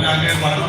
आगे बढ़ो।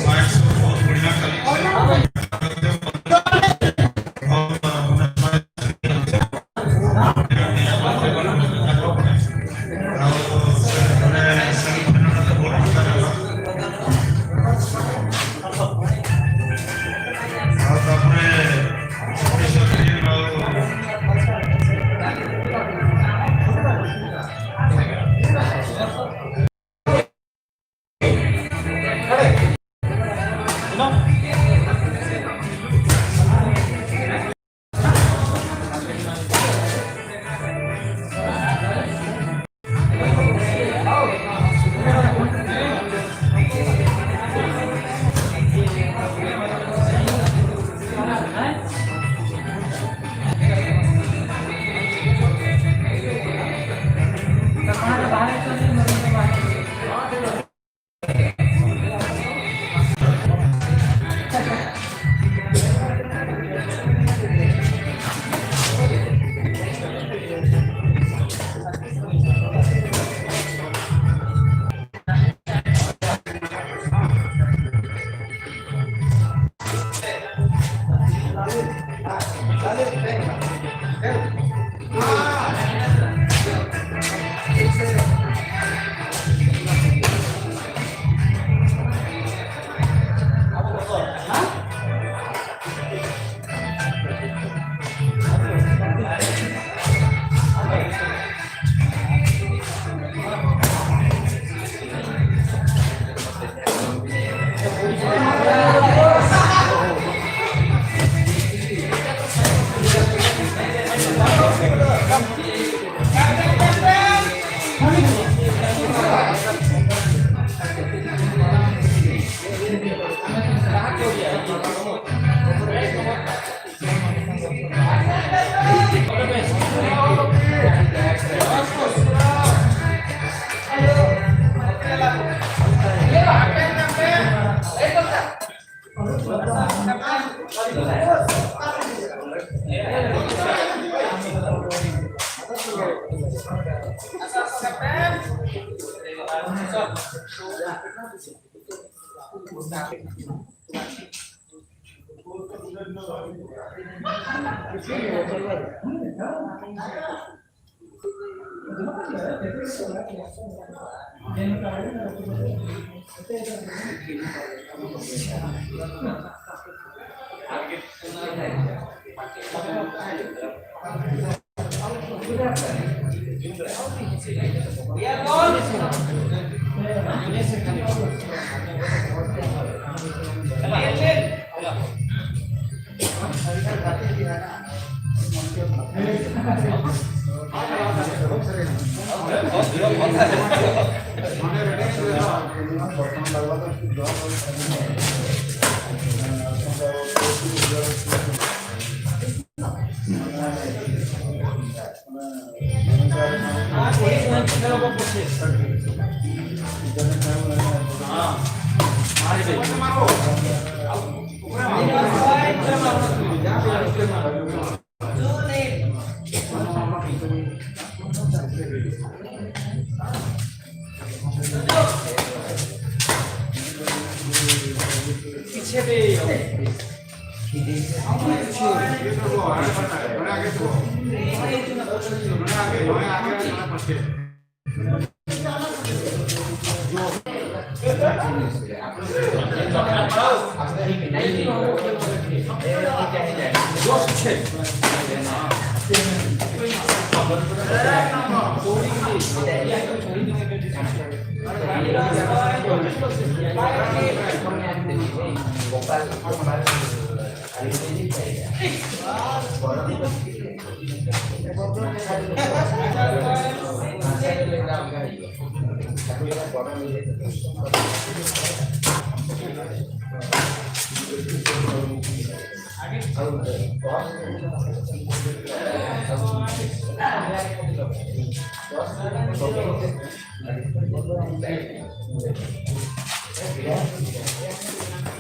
साइंस बहुत बढ़िया कली। ଆଉ ତାପରେ ଓଡ଼ିଶା ଫିଲ୍ମ ଆଉ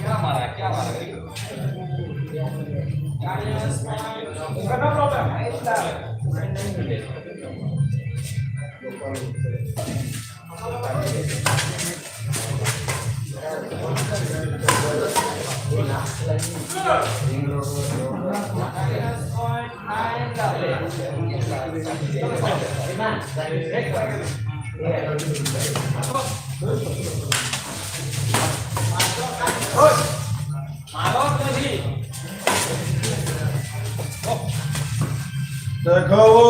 क्या मारा क्या मारा? देखो वो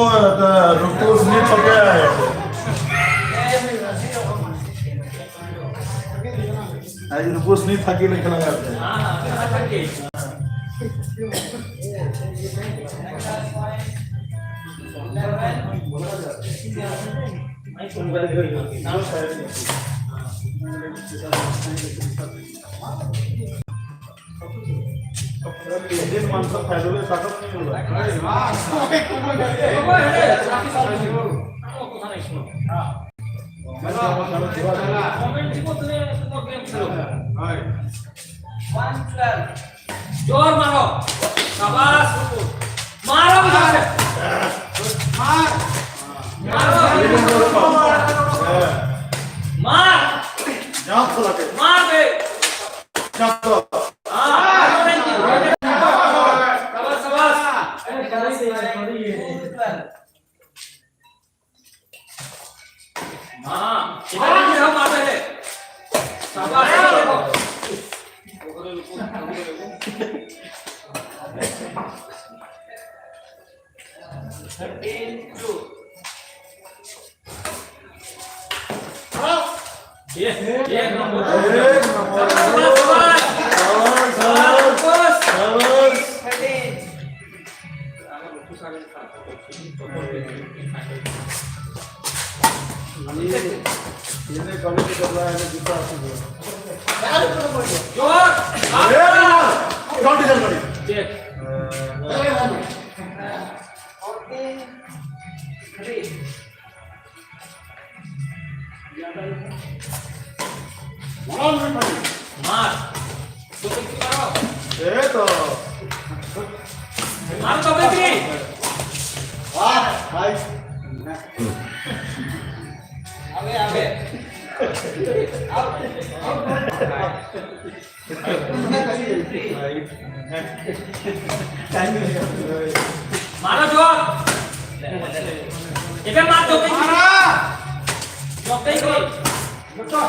रुकुस नहीं पकड़ा है। आज रुकुस नहीं थकी नहीं खेला जाता है। माणसं फायदा ताकद नाही जोर मारो, शाबाश, मारो, मार मार मार बे। एक नंबर। एक नंबर। ਇਹਨੇ ਕਵੀ ਤੇ ਕਰ ਲਾਇਆ, ਇਹਨੇ ਜੁੱਤਾ ਹੱਥ जोर। गाड़ी चल गाड़ी। देख। 14-3. मार तो मारो। ए तो मारो तो बेटी। वाह भाई। આવે આવે। मारो जोर। एबे मार तो बेटी। मारा तो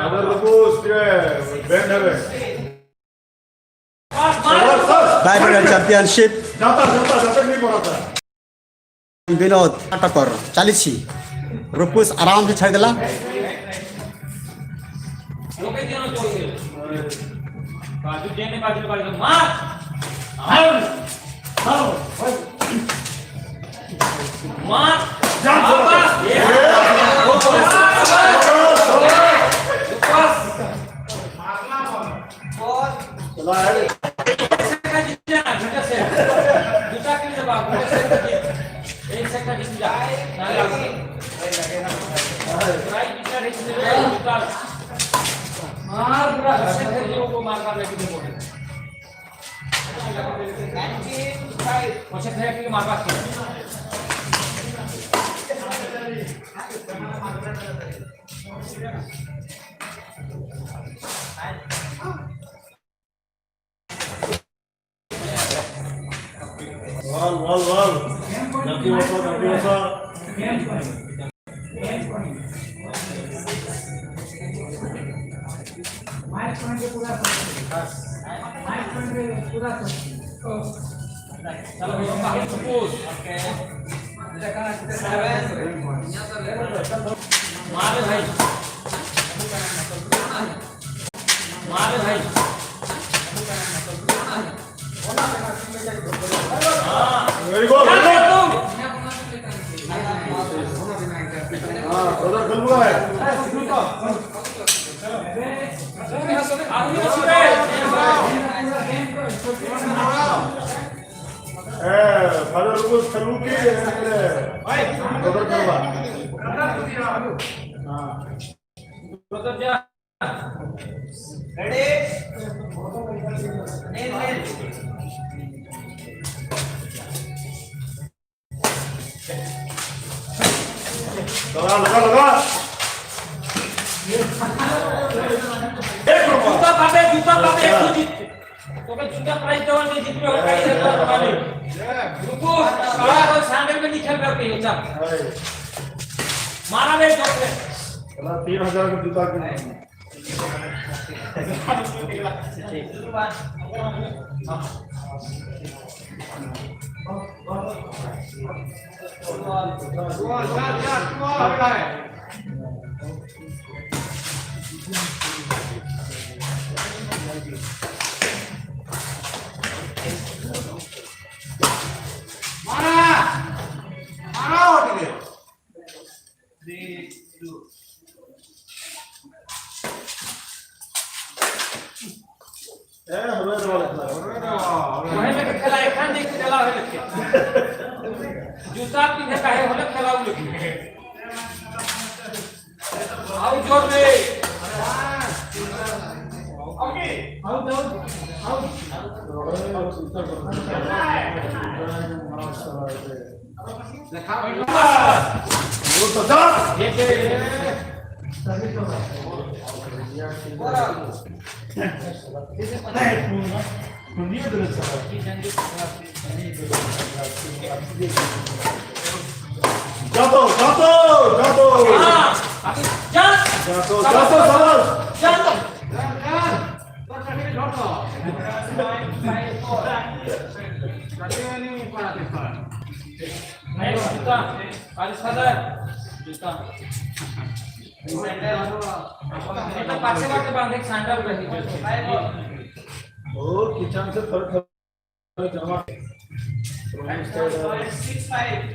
আবার রুকুস বেন্ড হবে। Badminton championship. जाता जाता जाता नहीं पड़ा था। विनोद टक्कर चालीस रुपुस आराम से छाड़देला। लोके दिनो चोई बाजू जेने बाजू बाजू मार मार शाबाश। रुकुस। 4 चला है। एक सेकंड जीत जा। राइट मार पूरा को मार मार लेके देखो। 19-5. पछे खेल मार बाकी। বল বল বল, জলদি বসো, জলদি বসো। चलो बाकी सपोज 7. मारे भाई, मारे भाई। Very good, very good. हां ब्रदर, खेल है। फादर रुकुस खेलू की ब्रदर खेलबा। हां ब्रदर जा। रेडी नेल नेल लगा लगा लगा एक नंबर। जूता पाबे, जूता पाबे, एक जीत तोके जूता प्राइस देवा नहीं जीतबे हो प्राइस देवा पाबे। रुको साला को सैंडल में नहीं खेल रहे हो चल। मारा बे जोर से। चला 3000 का जूता के। 3 2 ए हवे वाला खेला। वही में खेला एखान देख खेला होले के जूता पिन्हे काहे होले खेलाउ लिखी आउ जोर दे। आउ जोर आउ। वो तो जा। ये के जातो जातो जातो। हां जा। जातो जातो शाबाश। जा। नेक्स्ट जूता 40,000 जूता এটা पाछे बाटे बांधे सैंडल रही। ओ किचन से थोड़ा थोड़ा जमा। 6 5।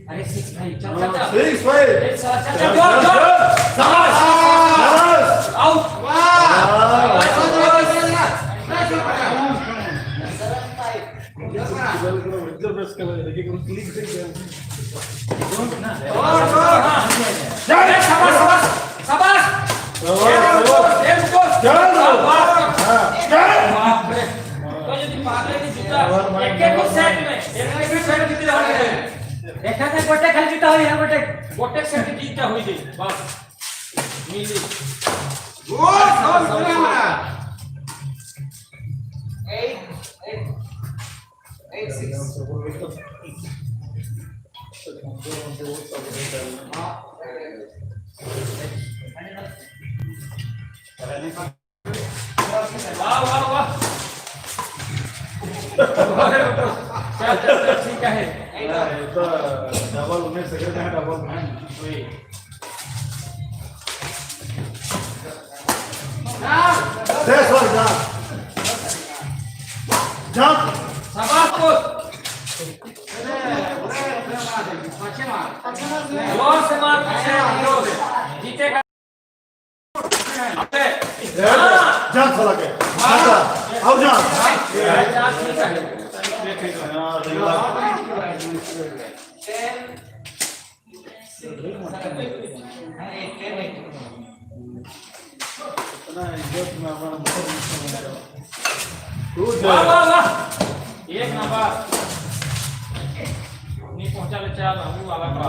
अरे 6 भाई चल चल चल। 6 5। चल चल चल जोर जोर। शाबाश शाबाश। आउट। 7 5। अरे शाबाश शाबाश शाबाश। ए रुको। बाप रे तो যদি পারলে নি জুতা এক এক সেট में এক এক সেট দিতে হবে। এখানে গোটে খালি জুতা হয় গোটে। গোটে সেট দিতে হই যায় বাস মিলি। 8 8 8 6। वाह वाह वाह चल चल चल ठीक है। डबल उन्हें सेकंड है डबल। दे सर जा जा। शाबाश को जोर से मार पीछे जीतेगा। जा साला के आओ जा। चार ठीक है। 10 8 10 8। वाह वाह वाह एक नंबर नहीं पहुंचा ले चल हम वाला का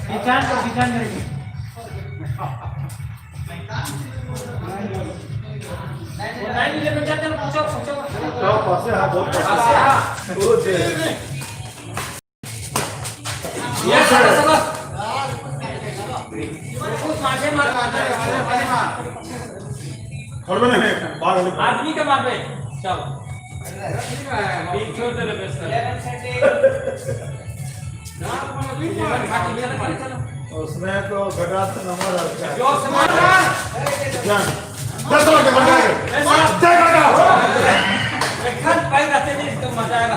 किसान को किसान करेगी। वो 9 11 जाते हैं पूछो पूछो। तो पासे हां बहुत पासे पासे। हाँ। ओ जे ये शाबाश शाबाश खुद मारे मार। खड़बे नहीं बाहर। आदमी के मारबे चल तीन छोड़ दे रे बेस्ट। 11 13। उसमें तो घटा तो नंबर आता है। जोर से मार। जान दस साल के घटा के जय घटा। एखान पाई रहते नहीं तो मजा आएगा।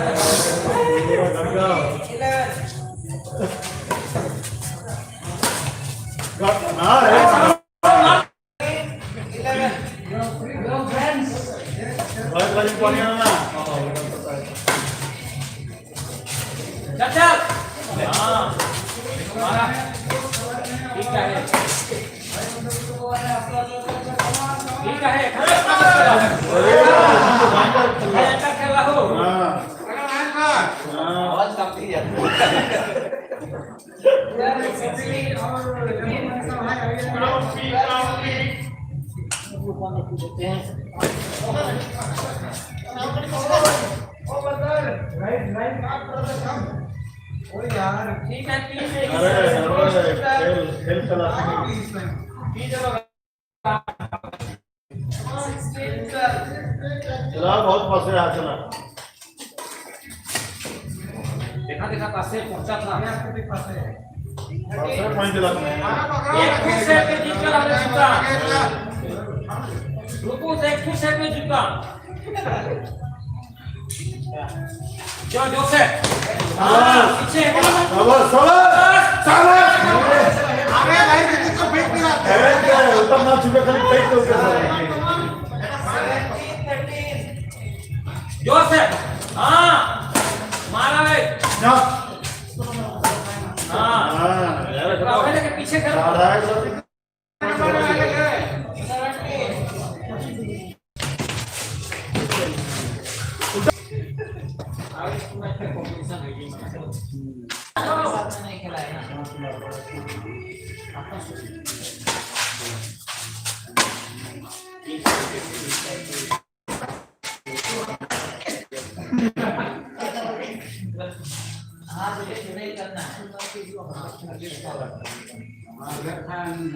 घटा। 11। 11. चल चल। हाँ, मारा। ठीक है, ठीक है। भयंकर खेला हो। आवाज कम थी जाती। ठीक है, 3 से अरे अरे, खेल खेल चला। 16, 12. चला, बहुत पास है, चला। देखा देखा, पासे पहुंचा था। पास पॉइंट दिला। एक फुट सेट में जीत कर हमने जीता। रुको, एक फुट सेट में जीता। जो जो से, हाँ, पीछे। शाबाश शाबाश शाबाश! अरे भाई, दीदी को फेंक दिया। फेंक दे, ऊपर ना छुपे, खाली फेंक दो उसके साथ। 17, 13. जोर से, हाँ, मारा है। ना। हाँ। हाँ यार। थोड़ा लेके पीछे कर। आ रहा है। 17. नहीं खेला है ना। हाँ, तुझे नहीं करना है।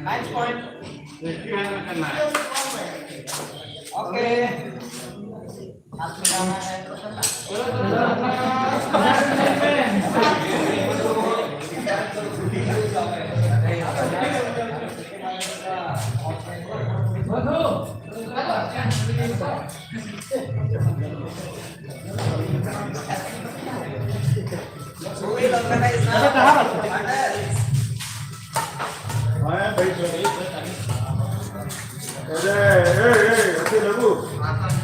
Match point. Okay, हाथ मिलाना है। Who will organize now?